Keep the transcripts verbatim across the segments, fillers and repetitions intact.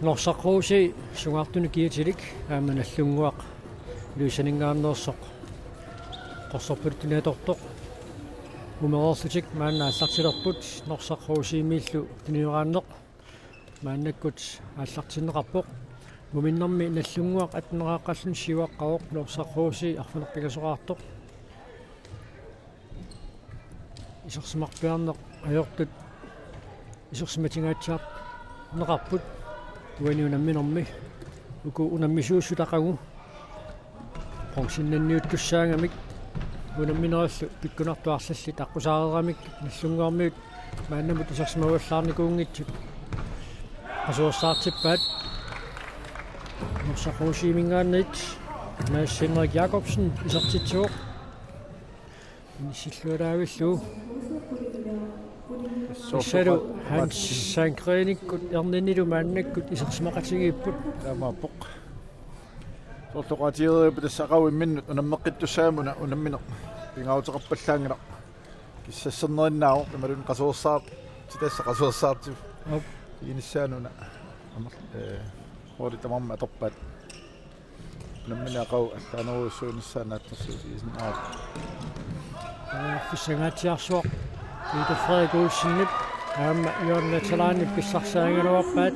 Norsaq H C sungaartunut kiatilik aamma Nagdlunguaq Ilulissaninngaanneersoq qorsorpaluttunik atortoq. Umereerlutik maanna aallartilerput Norsaq H C-miillu tunioraanneq maannakkut aallartinneqarpoq. Muminnermi Nagdlunguaq atteneraqqalluni siuaqqavoq, Norsaq H C arfineq-pingasoqartoq. Isersimarpiarneq ajortut isersimatigaatsiarneqarput uani unamminermi. Uku unammisuussut aqagu bronzennanniuttussaagamik, unamminerillu pikkunartut arlallit aqqusaareeramik Nagdlunguarmiut maannamut isersimavallaarnikuunngitsut qasuersaartippaat. Norsaq H C-minngaanniit Mads Henrik Jakobsen isertitsivoq. Inissilluaraavillu. Issalu Hans Sandgrenikkut erninilu maannakkut isersimaqatigiipput. Taamaappoq. Soorlu oqaatigereerput tassa aqagu imminnut unammeqqittussaagami una unammineq pingaaruteqarpallaanngilaq. Kissassernerinnaavoq imaluunniit qasuersaartitassaq qasuersaartip. Op. Inissaanuna. Amer-, eh, holdit tamarmik atorpaat. Unammineq aqagu allaanerujussuunissaa naatsorsuutigisinnaavoq. Periarfissangaatsiarsuaq Peter Frederik Olsenip aamma Jørgen Veteranip pissarsiarigaluarpaat.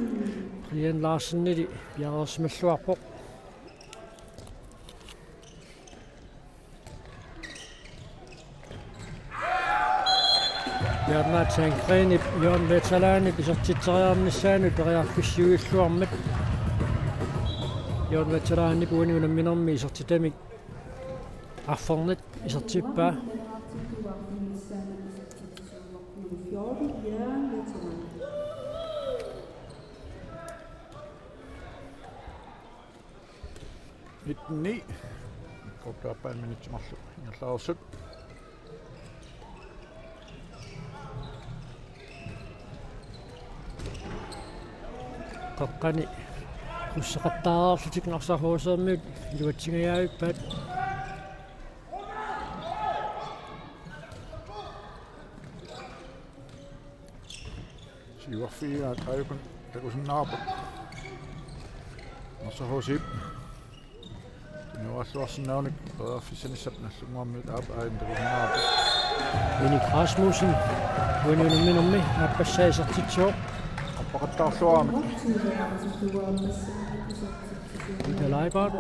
Brian Larsenili piareersimalluarpoq. Bjarne Sandgrenip Jørgen Veteranip isertitseriarnissaanut periarfissiuilluarmat. Jørgen Veteranip uani unamminermi isertitamik arfernit isertippaa. Nitten ni. Kopperpain minutsit marluk ingerlareersut. Qeqqani qusseqattaareerlutik Norsaq H C-miut iluatsingajaavippaat. Siuarfigigaat aajuku takusinnaavarput. Norsaq H C-p. Nualluarsinnaanik periarfissanissap Nagdlunguarmiut aap aajuna takusinnaavarput. Minik Rasmussen. Uani unamminermi aappassaa isertitsivoq. Appaqattaarluarami. Peter Leibert.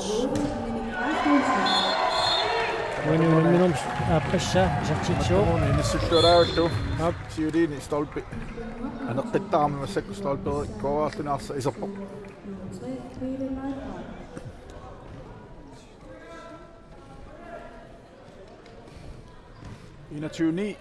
Uani unamminermi aappassaa isertitsivoq. Inissilluaraavillu. Aap. Siuliini stolpi. Aneqqittarami massakkut stolpi koorarluni arsaq iserpoq. Enogtyve ni.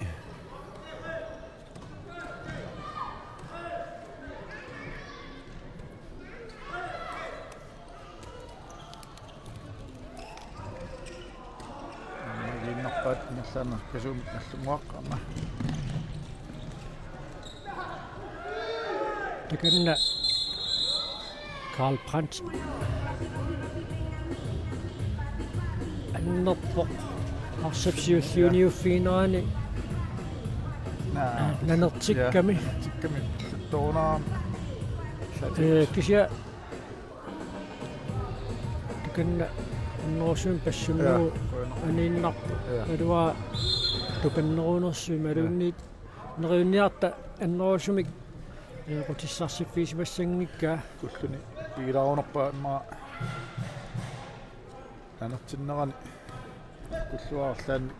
Aamma igiinnarpaat ingerlaannaq kasuumik Nagdlunguaq aamma. Takanna Karl Brandt. Annerpoq. Arsap siulliuniuffiginerani. Naa. Nanertikkami. Ja, nanertikkami. Toornaam. Ee, kisianni takanna annerusumik passunniuvoq. Ja, qujanaq. Aniinnarpoq. Ja. Aluaa tupannerunersusi imaluunniit. Neriunniarta annerusumik, ee, qutissarsiffigisimassanngikkaa. Kulluni pigilaarunarpaa immaqa nanertinnerani kulluarlaannik.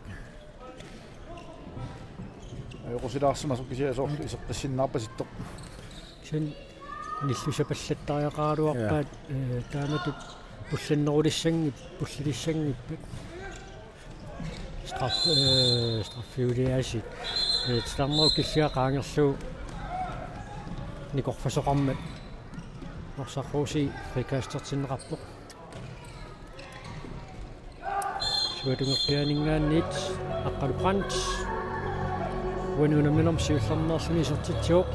Ajoqusilaarsimasoq kisianni soorlu iseqqissinnaarpasittoq. Kisianni nillusapallattariaqaraluarpaat, ja, ee, taamatut pullannerulissanngip-, pullalissanngippat. Straf-, øh, straffiuliaasiit. Øh, titarnerup killia qaangerlugu nikorfasoqarmat Norsaq H C frikastertinneqarpoq. Suatungerpiaaninngaanniit Aqqalu Brandt. Uani unamminermi siullermeerluni isertitsivoq.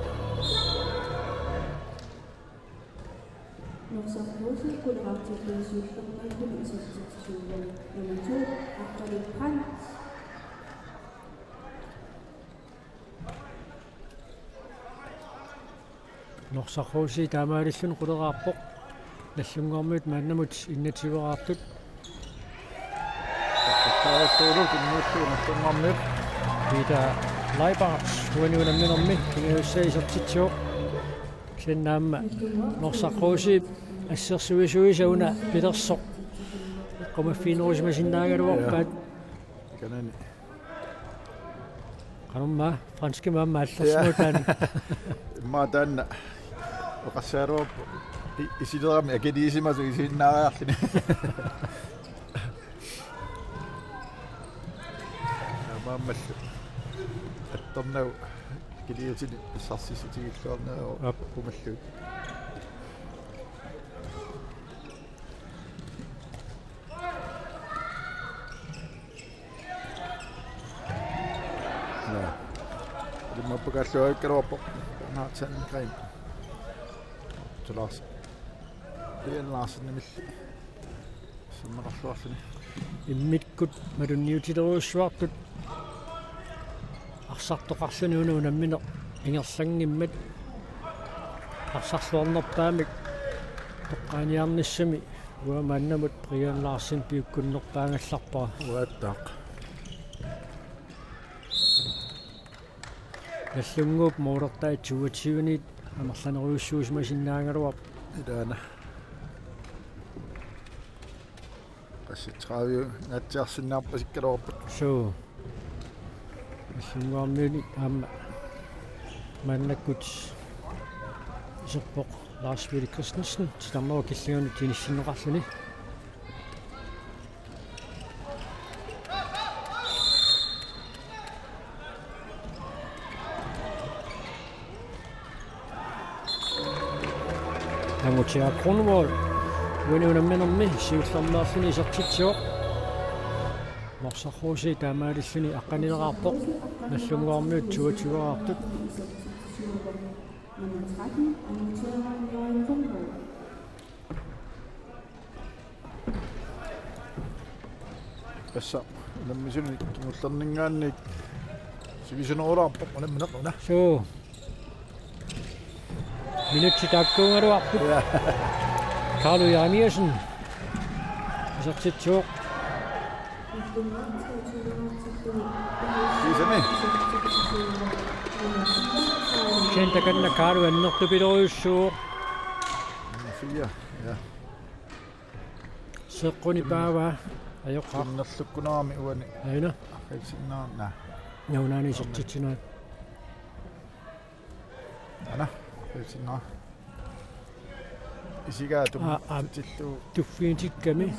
Norsaq H C-p kulerartiulluni siullermeerluni isertitsivoq. Nummer to, Aqqalu Brandt. Norsaq H C taamaalilluni quleraarpoq. Nagdlunguarmiut maannamut innatsiuaraartut. Peter Leibarth uani unamminermi kingajussaa isertitsivoq. Kisianni aamma Norsaq H C assersuisuisa una pilersoq. Qumaffiginerusimasinnaagaluarpaat. Kanani. Qanormaa, franskimut aamma allarsimut taanna. Immaqa taanna. Oqassagaluarpoq i-, isilerami akiliisimasut isiginnaariarluni. Taamaammallu. Attornagu akiliutini sarsissutigilluarneruvoq. Aap. Qumallugit. Naa. Ilimmappakaalluarikkaluarpoq. Bernhard Sandgreen. Tulaas. Brian Larsenimilli. Sammeqarluarluni. Immikkut malunniutilerujussuartut. Arsartoqarluni una unammineq ingerlanngimmat. Arsarluarnerpaamik toqqaaniarnissami uanga maannamut Brian Larsen piukkunnerpaagallarpara. Uattaaq. Nagdlunguup målertai toogtyveniit amerlanerujussuusimasinnaagaluarput. Ilaana. Qassit tredive naatsiarsinnaappasikkaluarput. Suu. Nagdlunguarmiuni aamma maannakkut iserpoq Lars Willy Christensen, titarnerup killinganut inissinneqarluni. Angutia Kronvold uani unamminermi siullermeerluni isertitsivoq. Norsaq H C taamaalilluni aqqanileraarpoq. Nagdlunguarmiut toogtyveraartut. Tassa unammisunik kingullerninngaanniit sivisunerulaarpoq unammineq una. Suu. Minutsit taakkuugaluarput. Ja. Carlo Jeremiassen. Isertitsivoq. Kiisami. Kisianni takanna Carlo annertupilorujussuuvoq. Fire, ja. Seeqquni paavaa. Ajoqaaq. Tunnerlukkunerami uani. Aina. Arfitsinnaa. Naunaani isertitsinaa. Ana, arfitsinnaa. Isigaa tum-, aa, aa, titillu. Tuffiitikkami.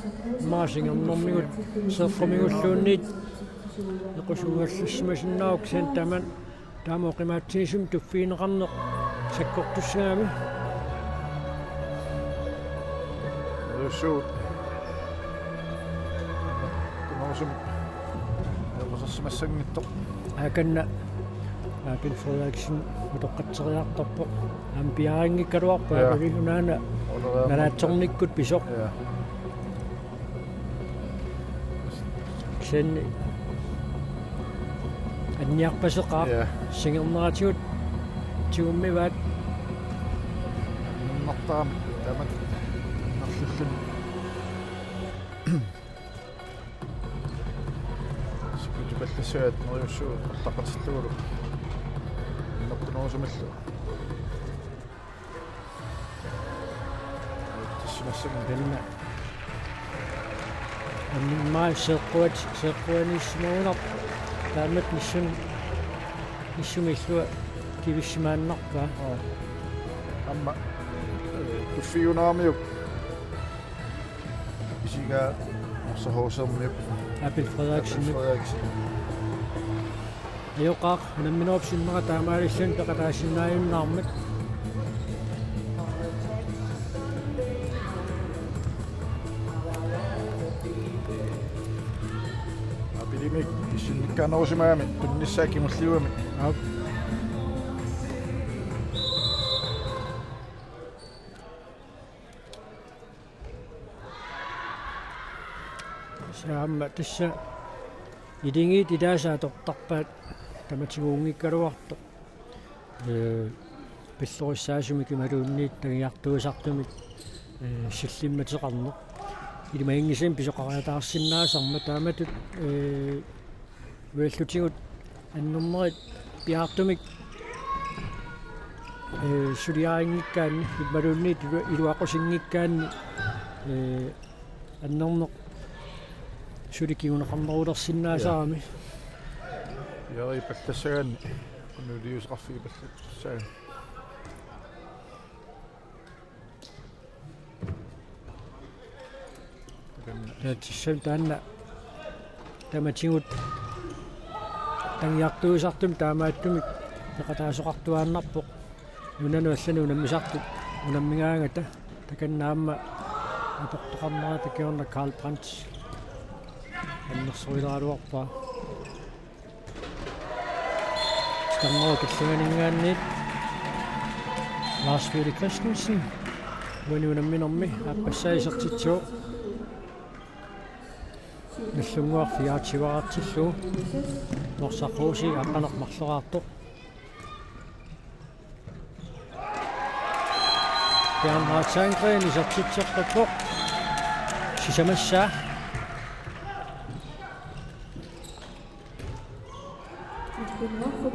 Maasinngernermigut. Seeqqumigulluunniit. Nequsunngallissimasinnaavoq kisianni tamanna. Taama oqimaatsigisumik tuffigineqarneq sakkortussagami. Uussuut. Tunorsum. Ajoqersimassanngitsoq. Akanna. Aa, Bill Frederiksen utoqqatseriartorpoq. Aamma piarinngikkaluarpoq. Ja. Aappaluunaana. Nalaatsornikkut pisoq. Ja. Kisianni anniarpaseqaaq. Ja. Singerneratigut tigummivaat. Annertaami tamat nerlullun. Sikutipallassaat neriussuugut arlaqatillugulu. Nokkunorusumallu. Tassimassami. Taanna. Immaqa seeqquat-, seeqquaniissimagunarpoq. Taamatut nissun-, nissumik illua kivissimaannarpaa. Aa. Aamma, eh, tuffiunaamiuk. Isigaa Norsaq H C-miup. Appel Frederiksen. Appel Frederiksen. Ajoqaaq, unamminerup sinnera taamaalilluni peqataasinnaajunnaarmat. Appilimik pissinnikkaanerusimagami tunnissaa kingulliugami. Aap. Aamma tassa iligiit ilaasa atortarpaat tamatiguunngikkaluartoq. Ee, pillurissaasumik imaluunniit tagiartuisartumik, ee, sillimmateqarneq. Ilimaginngisamik pisoqariataarsinnaasarmat taamatut, ee, uallutigut annernerit piaartumik, ee, suliarinngikkaanni, imaluunniit ilu-, iluaqusinngikkaanni, ee, annerneq suli kinguneqarnerulersinnaasarami. Ja. Ja, ipallassagaanni, unuliusaqarfik ipallassagaanni. Taanna. Tassami taanna tamatigut tagiartuisartumik taamaattumik peqataasoqartuaannarpoq. Nunanut allanut unammisartut unammigaangata takanna aamma aportoqarnerata kingorna Karl Brandt annersuileraluarpaa. Titarnerup killinganinngaanniit Lars Peter Christensen uani unamminermi aappassaanik isertitsivoq. Nallunnguaq fireogtyve-artillugu. Norsaq H C aqqaneq-marloraartoq. Bernhard Sandgreen isertitseqqippoq. Sisamassaa.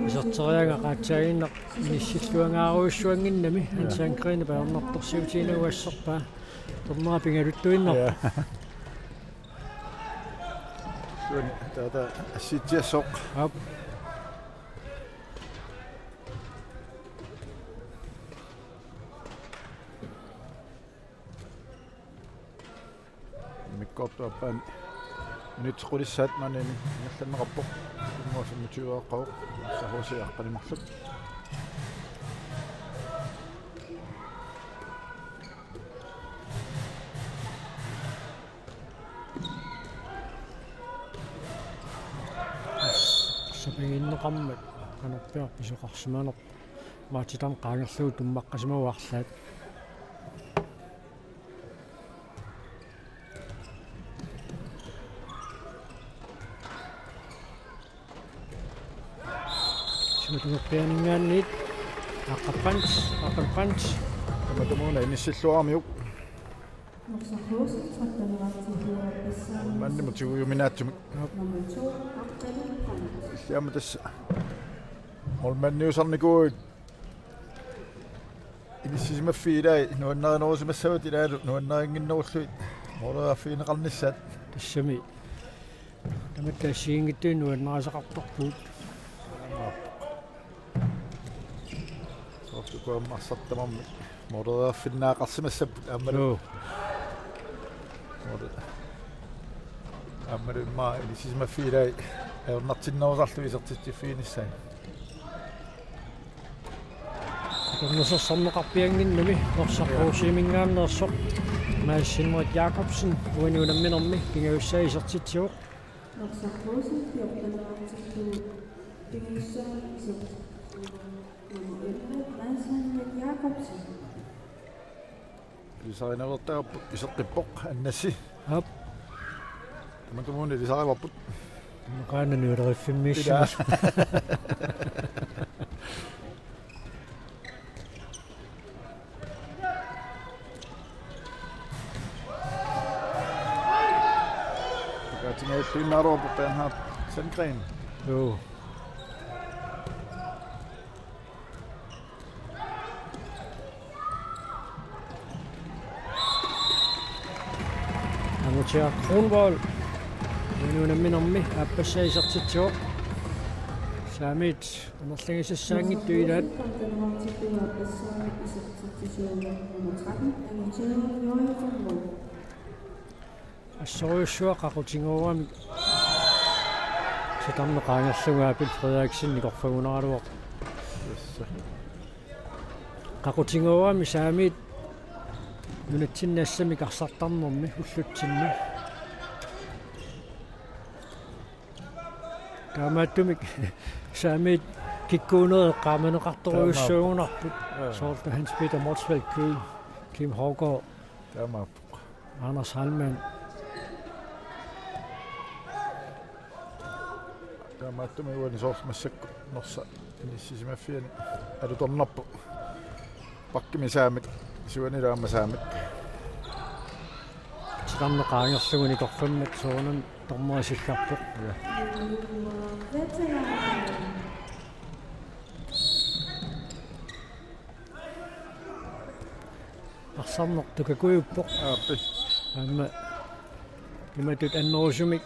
Iserteriagaa qaatsaaginnaq inissilluangaarujussuannginnami. Ja. Hans Sandgreenip ajornartorsiutiginagu asserpaa. Tornera pingaluttuinnarpoq. Ja. Suuni taava assitsiassooq. Aap. Immikkoortup aappaani minutsit qulissaat maaniinni ingerlanneqarpoq. Unnua femogtyve-aaqqavoq. Norsaq H C aqqaneq-marluk. Sapiginneqarmat qanorpiaq pisoqarsimanerpoq. Maatitam qaangerlugu tummaqqasimavoq arlaat. Simatungorpianinngaanniit Aqqap Brandt, Aqqap Brandt. Tamatumuuna inissilluaramiuk. Maanni mutigujuminaatsumik. Illit aamma tassa målmandiusarnikuuit. Inissisimaffiit ilaat nuannarinerusimassavat ilaalu nuannarinnginnerullugit måleriarfigineqarnissaat. Tassami. Tamatta assigiinngitsunik nuannarisaqartarpugut. Soorlu uku aamma arsartut tamarmik måleriarfinnaaqarsimassapput aammalu. Joo. Måle-, aammalu immaqa inissisimaffiit ilaat ajornartinnerusarlugit isertitsiffiginissaat. Atornersorneqarpiannginnami Norsaq H C-minngaanneersoq Mads Henrik Jakobsen uani unamminermi pingajussaa isertitsivoq. Norsaq H C fjorten-ertillugu pingajussaa isertitsivoq nummer elleve, Mads Henrik Jakobsen. Ilisarineqartarpoq, iseqqippoq Annasi. Aap. Tamatumuuna ilisarivarput. Qaanani uleriffimmiissimassa. Ilaa. Pakaatigaluinnaaruarpoq Bernhard Sandgreen. Joo. Angutia Kronvold. Uani unamminermi aappassaa isertitsivoq. Saamiit amerligisassaanngitsut ilaat. Assorujussuaq qaqutigoorami. Titarneq qaangerlugu Abel Frederiksen ikorfagunaraluaq. Tassa. Qaqutigoorami saamiit nunatsinni assammik arsartarnermi ullutsinni. Taamaattumik saamiit kikkuunerit eqqaamaneqartorujussuugunarput. Taamaappoq. Joo. Soorlu Hans Peter Motzfeldt, Kim, Kim Hougaard. Taamaappoq. Anders Heilmann. Taamaattumik uani soorlu massakkut Norsaq inissisimaffiani alutornarpoq. Bakkimi saamik, isuanilu aamma saamik. Titarneq qaangerlugu nikorfammat soorunami dommeri sillerpoq. Ja. Arsarneq tukakujuppoq. Aappi. Aamma imatut annerusumik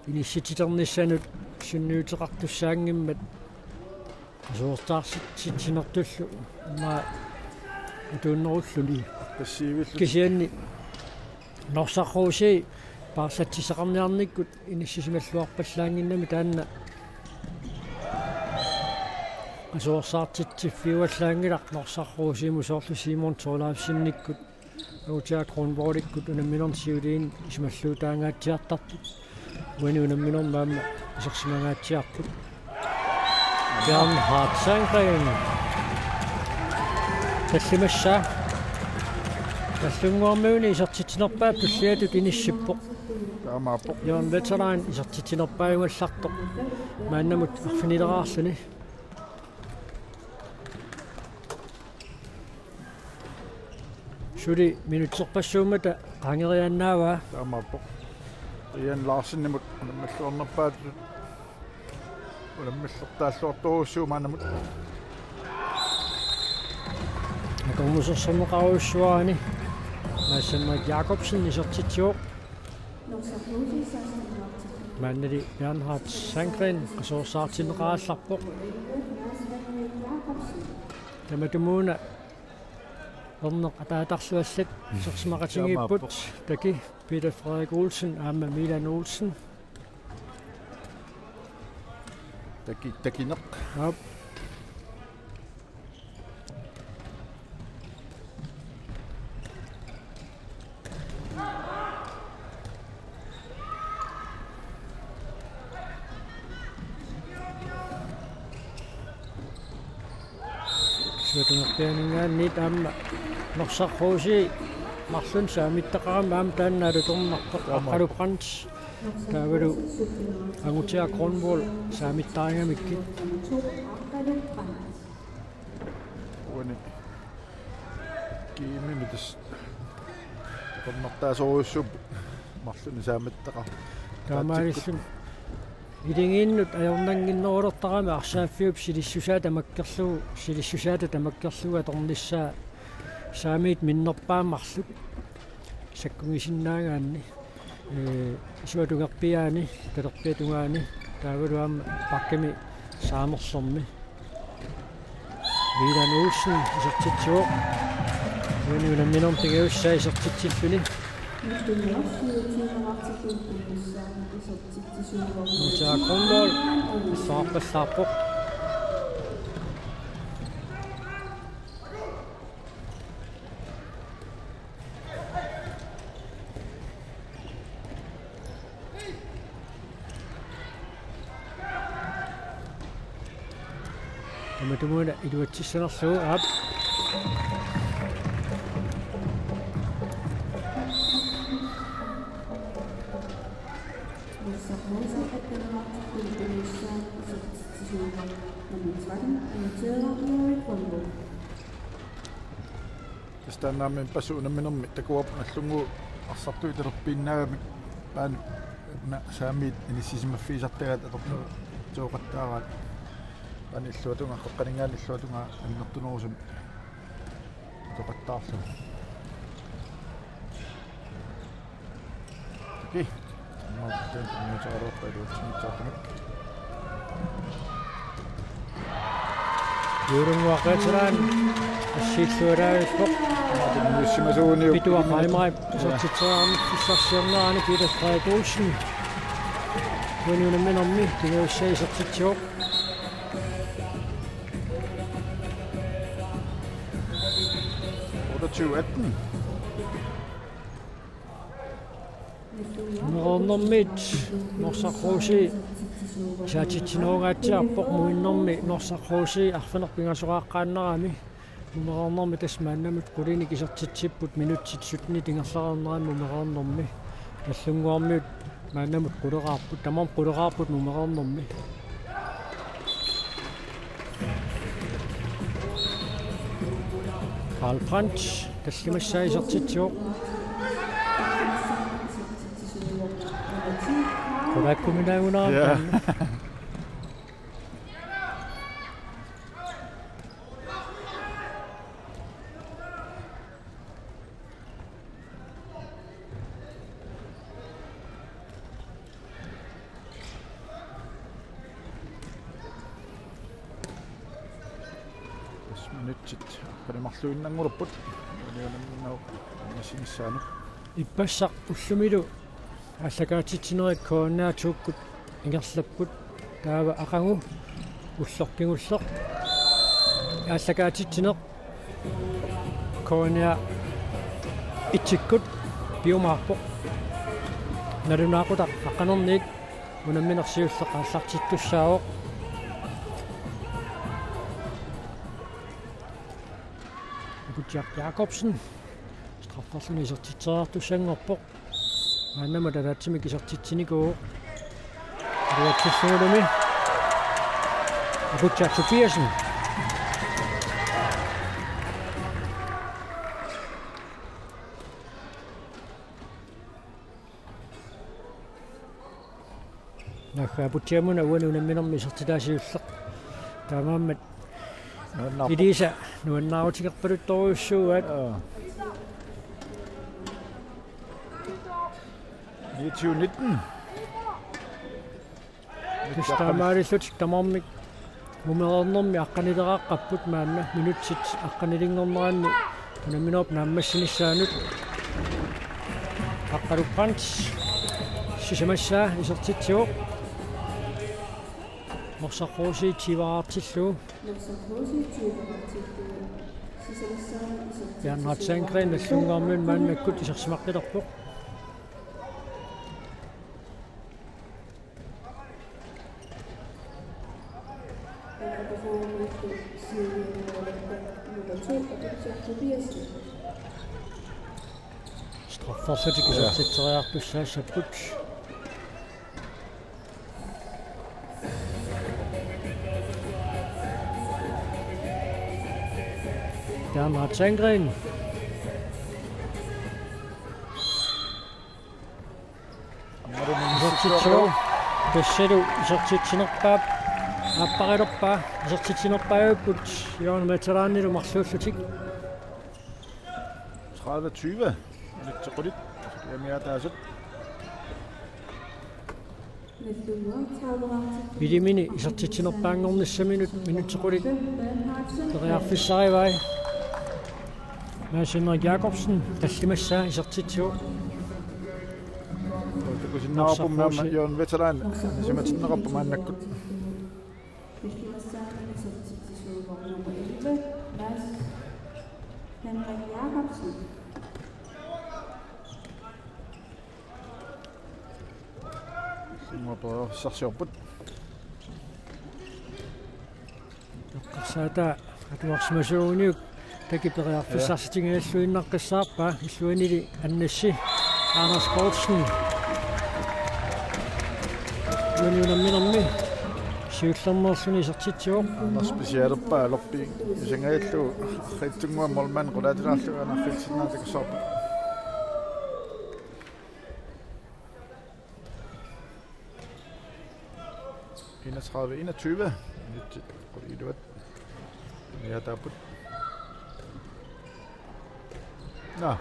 inissititernissanut sunniuteqartussaanngimmat qasuersaartitsinertullu aamma atuunnerulluni. Passiivillu. Kisianni Norsaq H C paarsatsissaqarniarnikkut inissisimalluarpallaannginnami taanna qasuersaartitsiffiuallaanngilaq Norsaq H C-mut soorlu Simon Thorleifsenikkut Utia Kronborgikkut unamminermi siuliini isumalluutaangaatsiartartut. Uani unamminermi aamma isersimangaatsiarput. Bernhard Sandgren. Tallimassaa. Qallunnguarmiuni isertitsinerpaap tulliatut inissippoq. Taamaappoq. Jørgen Veteran isertitsinerpaajugallartoq. Maannamut arfinileraarluni. Suli minutserpassuummata qaangeriaannaavaa. Taamaappoq. Brian Larsenimut unammilluarnerpaatut. Unammillertaalluartorujussuuvoq maannamut. Akornusersorneqarujussuarani Mads Henrik Jacobsen isertitsivoq. Maannali Bernhard Sandgren qasuersaartinneqarallarpoq. Tamatumuuna erneq ataatarluallat isersimaqatigiipput. Taamaappoq. Taki Peter Frederik Olsen aamma Milan Olsen. Taki, takineq. Aap. Isuatungerpianinngaanniit aamma Norsaq H C marlunnik saamittaqarami aamma taanna alutornarpoq. Taamaappoq. Aqqalu Brandt taavalu Angutia Kronvold saamittaringamikkit. Uani. Kiimimi tassa. Qernertaasorujussuupput marlunnik saamittaqarami. Taamaalilluni. Iligiinnut ajornannginnerulertarami arsaaffiup silissusaa tamakkerlugu, silissusaata tamakkerlugu atornissaa saamiit minnerpaamik marluk sakkugisinnaagaanni. Ee, isuatungerpiaani, talerpiata tungaani, taavalu aamma bakkimi saamerlermi. Milan Olsen isertitsivoq. Uani unamminermi pingajussaa isertitsilluni. Utia Kronvold saarpallaarpoq. Tamatumuuna iluatsissanerlugu, aap. Nummer tretten, Anna Thøger, Erik Rundbo. Tassa taannaammat passup unamminermi takuarput nallunnguup arsartuutalerpiinnaagamik paani una saamiit inissisimaffigisartagaat atorlugu tooqattaaraat. Paani illuatungaa, qeqqaninngaanniit illuatungaa annertunerusumik atoqattaarlugu. Taki. Aamma taanna tunniuteqalerpaa iluatsinngitsoortumik. Juulunnguaq Qeetsilaan assiillualaavippoq. Tunniussimasuuniuk. Pituaq Reimarip isertitseriarnissarsiornerani Peter Frederik Olsen. Uani unamminermi pingajussaa isertitsivoq. Otteogtyve atten. Mumereernermiit Norsaq H C saatitsinerungaatsiarpoq, muinnermi Norsaq H C arfineq-pingasoqaqqaannarami. Mumereernermi tassa maannamut qulinik isertitsipput minutsit syttenit ingerlareernerani mumereernermi. Nallunnguarmiut maannamut quleqaarput, tamarmik quleqaarput mumereernermi. Karl Brandt, tallimassaa isertitsivoq. Qulakkuminaannguna. Ja. Tassa minutsit aqqaneq-marluinnanngorput. Unamminerup naammassinissaanut. Ippassaq ullumilu aallakaatitsinerit K N R to-kkut ingerlapput. Taava aqagu ulloq kingulleq aallakaatitsineq K N R et-ikkut piumaarpoq. Nalunaaqutaq aqqanerniit unammineq siulleq aallartittussaavoq. Akutsiaq Jakobsen strafferluni isertitseriartussanngorpoq. Maannamut ataatsimik isertitsinikuuvoq. Iluatsillugulumi Akutsiaq Tobiassen. Naagga Aputsiamuna uani unamminermi isertitaa siulleq. Taamaammat nuannaarpoq. Elisa nuannaarutigerpaluttorujussuuaat. Aa. Niogtyve nitten. Tassa taamaalillutik tamarmik mumereernermi aqqanileraqqapput maanna minutsit aqqanilinngorneranni unamminerup naammassinissaanut. Aqqalu Brandt sisamassaa isertitsivoq. Norsaq Rosii tyveraartillugu. Bernhard Sandgren Nagdlunguarmiut maannakkut isersimaqqilerpoq. Strafferlutik isertitseriartussaassapput. Bernhard Sandgren. Isertitsivoq. Tassalu isertitsinerpaap. Aapparilerpaa. Isertitsinerpaajupput Jørgen Veteranilu marluullutik. Tredive tyve. Minutsit qulit. Jamiataasut. Pilimini isertitsinerpaanngornissaminut minutsit qulit periarfissarivai. Mads Henrik Jakobsen tallimassaa isertitsivoq. Takusinnaavarput aamma Jørgen Veteran anisimatinneqarpoq maannakkut. Tallimassaanut isertitsisuuvoq nummer elleve, Mads Henrik Jakobsen. Simuapereersarsiorput. Eqqarsaataa atuarsimasuuguniuk taki periarfissarsitingajalluinnaqqissaarpaa illuanili Annassi Anders Poulsen. Uani unamminermi siullermeerluni isertitsivoq. Anders specialerpaa alerpigissangajallugu arriitsunnguaq målmand qulaatilaarlugu anarfiitsinnaatikussaarput. Enogtredive enogtyve. Minutsit qulit iluat. Jamiataapput. Nå.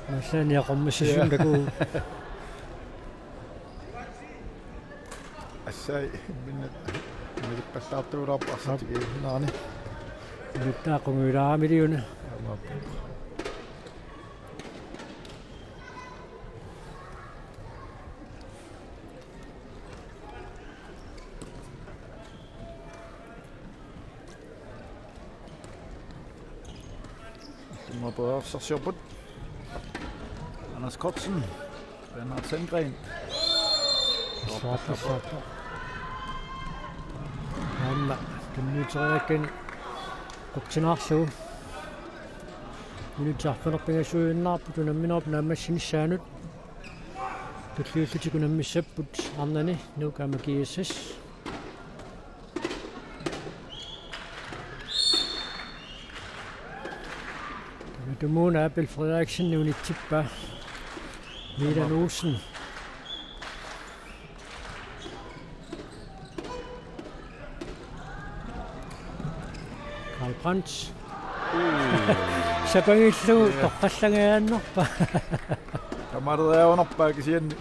Massani aqummissasundaku. Ja. Assai, minna, minna pallaartuulaarpa arsartigiinnaani. Minna taaqunguilaamiliuna. Aamma. Simuapereersarsiorput. Anders Kortsen. Bernhard Sandgren. Suortussaappa. Aamma tunniuteriakkani qutsinaarlugu. Minutsit arfineq-pingasuinnaarput unamminerup naammassinissaanut. Tulliullutik unammissapput arnani Nuuk aamma G S S. Tumuuna Abel Frederiksen unitsippaa. Milan Olsen. Karl Brandt. Sapanngillugu toqqallanngajaannarpaa. Tamaraanerpaa kisianni.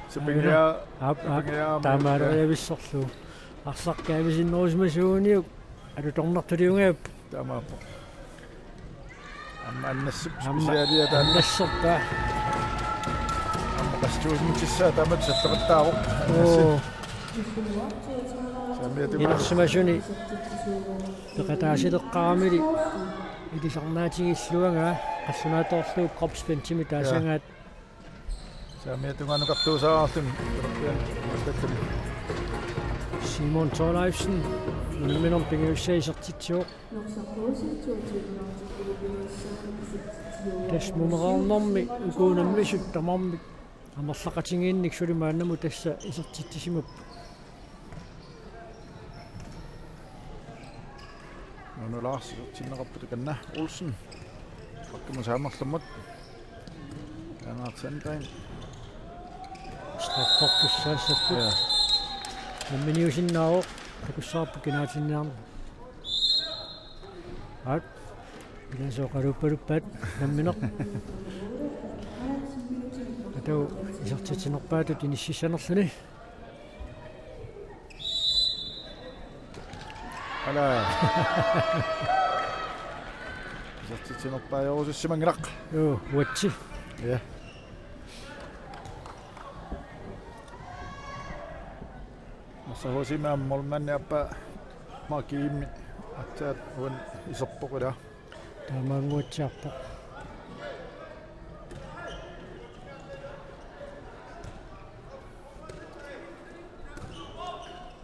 Sapanngilaa. Aap, aap, sapanngilaa. Tamaraanerpaa vissorlu. Arsaq kaavisinnoorusimasuuniuk. Alutornartuliungaap. Taamaappoq. Aamma annassip. Aamma specialia taanna. Annasserpaa. Aamma qassuusinnissaa taama salleqattaavoq. Oo. Saamiatungaanut. Inersimasuni peqataasileqqaaramili ilisarnaatigilluagaa qallunaatoorlugu kropspæntimik taasagaat. Saamiatungaanut kartuusaarluni. Simon Thorleifsen. Unamminermi pingajussaa isertitsivoq. Tassa mumereernermi uku unammisut tamarmik amerlaqatigiinnik suli maannamut tassa isertitsisimapput. Nuno Lars isertinneqarpoq takanna Olsen. Pakkimut saamerlummut. Lennart Sandgren. Straffoqqussaassappat. Ja. Namminiusinnaavoq takussavarput kinaatsinniarneq. Aat. Ilaasooqaluuppaluppaat nammineq. Atau isertitsinerpaatut inississanerluni. Ala. Isertitsinerpaajorusussimanngilaq. Joo, uatsi. Ja. Norsaq H C-mi aamma målmandi aappaa markimi aatsaat uani iserpoq ilaa. Taamaannguatsiarpoq.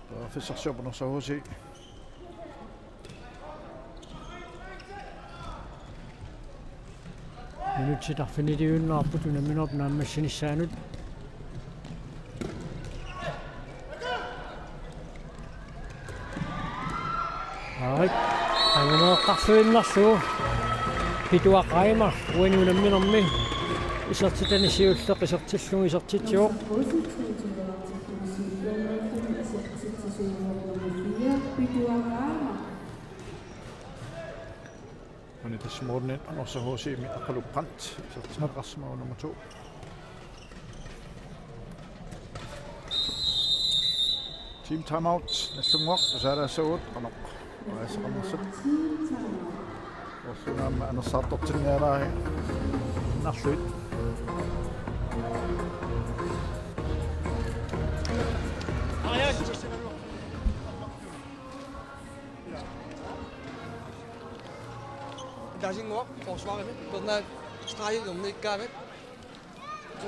Periarfissarsiorpoq Norsaq H C. Minutsit arfiniliunnaarput unamminermi naammassinissaanut. Aarit. Aluneeqqarluinnarlugu. Pituaq Reimer uani unamminermi isertitani siulleq isertillugu isertitsivoq. Uani tassa målmandi Norsaq H C-mi Aqqalu Brandt isertinneqarsimavoq nummer to. Team timeout, Nagdlunguaq, tusaalaassaagut, qanoq. Paasisaqarnersut. Orlungaamma anersaartortinnialaarinnarlugu. Tasinnguaq forsvarimi, Bernard Strejk, Nikkaarit.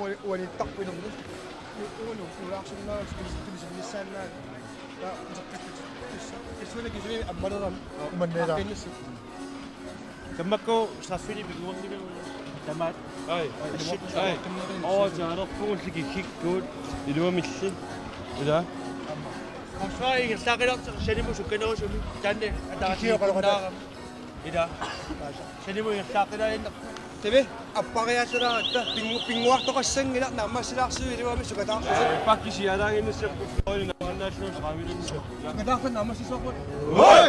Uani-, uanittarput ilerni. U-, uani ulaarsinnaavat, spilsit, spilsit missaannaat. Taa, uteqqittutit. Tassa. Tassuuna kisimi ammalerami. Umanneera. Aqqinnissu. Tammakku straffini pinguornilu tamaat. Ai. Ai. Ai. Aqqinnissu. Oo, taalerpugulli kikkikkut. Iluamilli. Ila. Forsvar ingerlaqqilaartoq sanimut sukkanerusumik. Taanna ataatsiinnaaram. Ila. Sanimut ingerlaqqilaarneq. Timi, appariaatsileratta, pingu-, pinnguartoqassanngilaq naammassilaarsuit iluamik sukataarsuit. Pakkisialaanginnissarput, oilu naammassilaarsuit qaamilunnissarput. Sukataarsuit naammassisarput. Oi!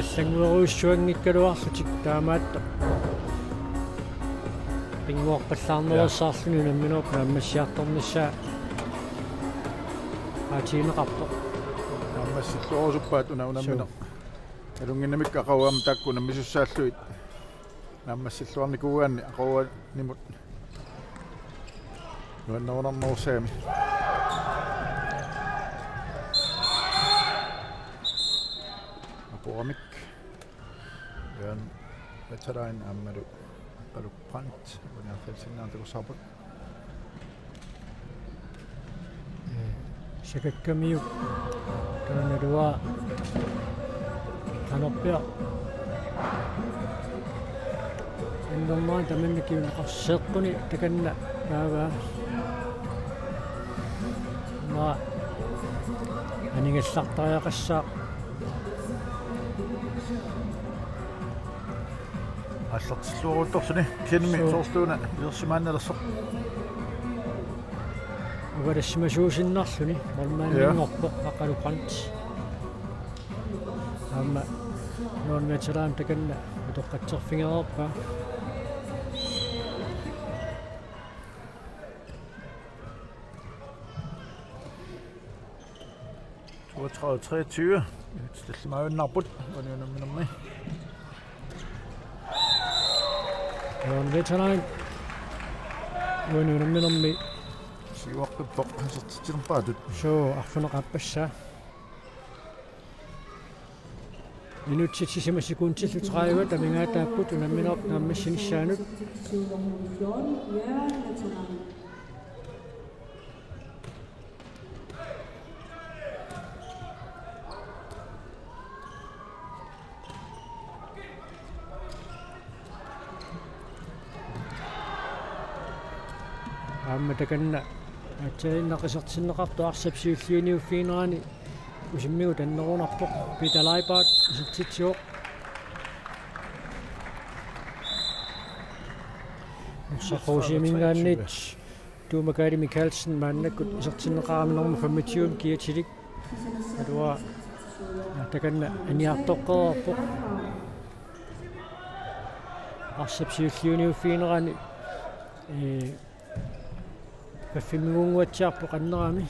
Allannguerujussuanngikkaluarlutik taamaattoq. Pinnguarpallaarnerussaarluni unamminerup naammassiartornissaa. Aatiineqarpoq. Naammassilluarusuppaat una unammineq. Suu. Nalunnginnamikku aqagu aamma taakku unammisussaallugit. Naammassilluarnikuugaanni aqaguanimut nuannerunarnerussagami. Apuramik. Jørgen Veteran aammalu Aqqalu Brandt, uani arfalsinnaanera takussavarput. Ee, Sakakkamiuk taanna luaa qanorpiaq. Annermaa tamanna kiunneqarseeqquni takanna taava. Maa aningallartariaqassaaq. Aallartilluaruttorluni kisiannimi. Suu. Soorluuna isersimaannalersoq. Ugalassimasuusinnarluni, ja, målmandinngoqqaluqanit. Aamma Nuan Veteran takanna utoqqatserfigereerpaa. Toogtredive treogtyve. Tallimaajunnaarput uani unamminermi. Nuan Veteran uani unamminermi. Siuarpippoq isertitsinerpaatut. Suu, arfineq-aappassaa. Minutsit sisamat sekundillu tredive amigaataapput unamminerup naammassinissaanut. Aamma takanna aatsaannguaq isertinneqartoq arsap siulliuniuffiginerani usimmigut annerunarpoq. Peter Leibart isertitsivoq. Norsaq H C-minngaanniit Tuuma Kaali Mikaelsen maannakkut isertinneqarami nummer femogtyve kiatilik. Atua takanna aniartoqqereerpoq. Arsap siulliuniuffiginerani, ee, kaffimmigunguatsiarpoq annerami.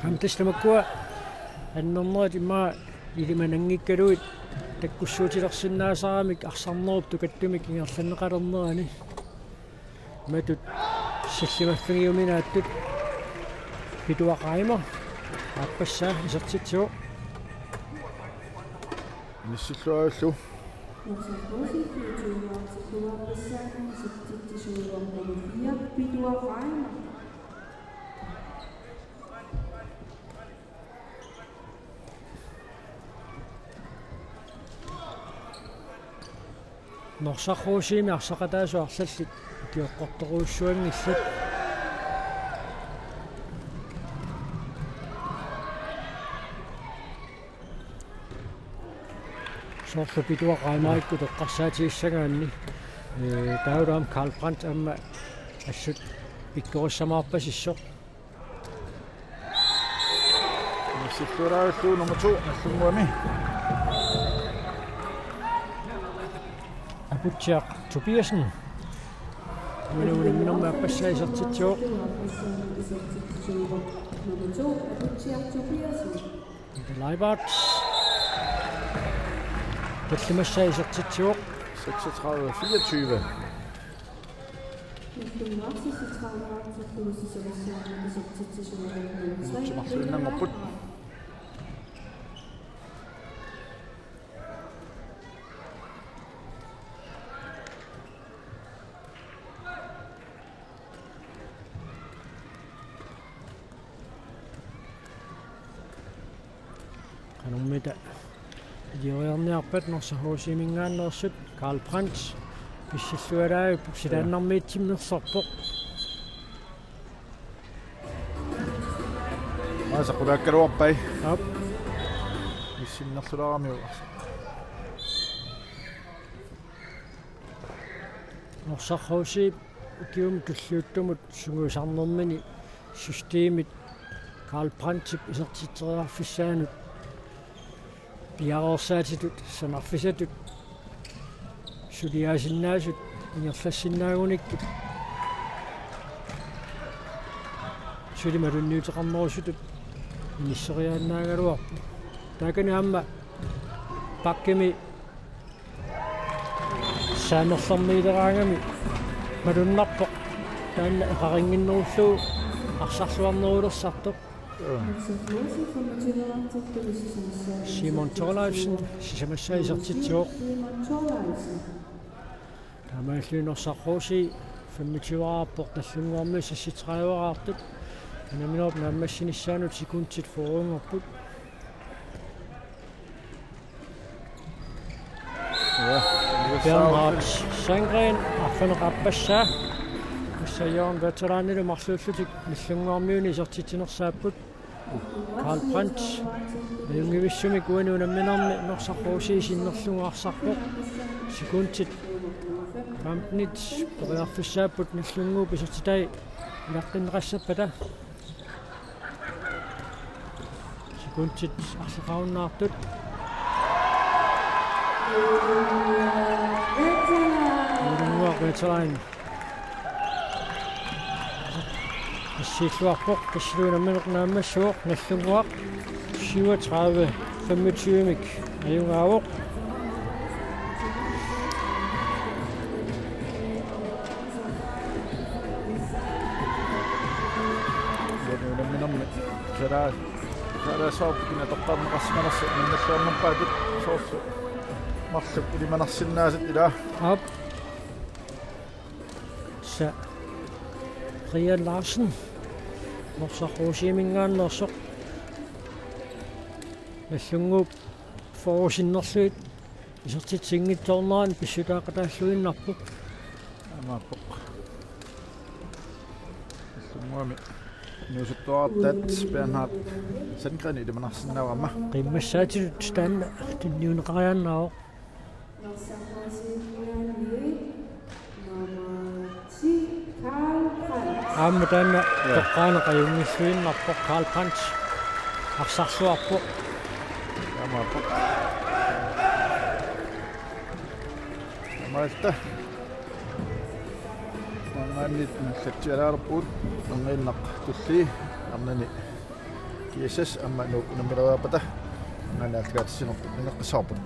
Aamma tassa tamakkua annernerit immaqa ilimananngikkaluit takkussuutilersinnaasaramik arsarnerup tukattumik ingerlanneqalernerani. Matut sillimaffigiuminaattut Pituaq Reimer aappassaa isertitsivoq. Inissilluarullu. Norsaq H C-mi arsaqataasut arlallit ikioqqortorujussuanngillat. Soorlu Pituaq Reimerikkut eqqarsaatigissagaanni, ee, taavalu aamma Karl Brandt aamma assut pikkorissamaarpasissoq. Inissilluarullu nummer to, Nagdlunguami. Aputsiaq Tobiassen. Uani unamminermi aappassaa isertitsivoq. Nummer to, Aputsiaq Tobiassen. Peter Leibart. Tallimassaa isertitsivoq. Seksogtredive fireogtyve. Minutsit marluinnanngorput. Qanormita ilioriarniarpat Norsaq H C-minngaanneersut. Karl Brandt pissillualaarpoq, silaannarmiitsimmersorpoq. Aasa qulaakkaluarpai. Aap. Missinnerlulaaramiuk. Norsaq H C ukiumut tulliuttumut sungiusarnermini systemit Karl Brandtip isertitseriarfissaanut piareersaatitut sanarfisatut suliaasinnaasut ingerlassinnaagunikkit suli malunniuteqarnerusutut inisseriaannaagaluarpoq. Taakani aamma bakkimi saamerlermiileraangami malunnarpoq. Taanna eqarinnginnerullugu arsarluarnerulersartoq. Simon Thorleifsen sisamassaa isertitsivoq. Taamaalilluni Norsaq H C femogtyve-raarpoq, Nagdlunguarmiut seksogtredive-raartut. Unamminerup naammassinissaanut sekundit fyrre-nngorput. Ja, Bernhard Sandgren, arfineq-aappassaa. Tassa Jørgen Veteranilu marluullutik Nagdlunguarmiuni isertitsinersaapput. Karl Brandt. Ajunngivissumik uani unamminermi Norsaq H C sinnerlugu arsarpoq. Sekundit femtenit periarfissaapput Nagdlunguup isertitai ilaqqinneqassappata. Sekundit arlaqarunnaartut. Nagdlunguaq veteran. Assiilluarpoq, tassalu unammineq naammassivoq, Nagdlunguaq syvogtredive femogtyve-mik ajugaavoq. Uani unamminermi kalaa-, kalaallisuarput kina toqqarneqarsimanersoq, minnalluarnerpaatut soorlu marluk ilimanarsinnaasut ilaa. Aap. Sa Brian Larsen. Norsaq H C-minngaanneersoq. Nagdlunguup fyrre sinnerlugit isertitsingitsoornerani pissutaaqataalluinnarpoq. Aammaappoq. Nagdlunguami inuusuttuartaat Bernhard Sandgren ilimanarsinnaavoq aamma. Qiimmassaatigut taanna tunniunneqariaannaavoq. Aamma taanna Ja. toqqaaneq ajunngilluinnarpoq, Karl Brandt arsarluarpoq. Aammaappoq. Aammatta. Maanngaanniit ingerlatsialaalerpugut, erniinnaq tullii, arnani G S S aamma Nuuk unammileriarpata, maanna aallakaatitsinerput ningeqqissavarput.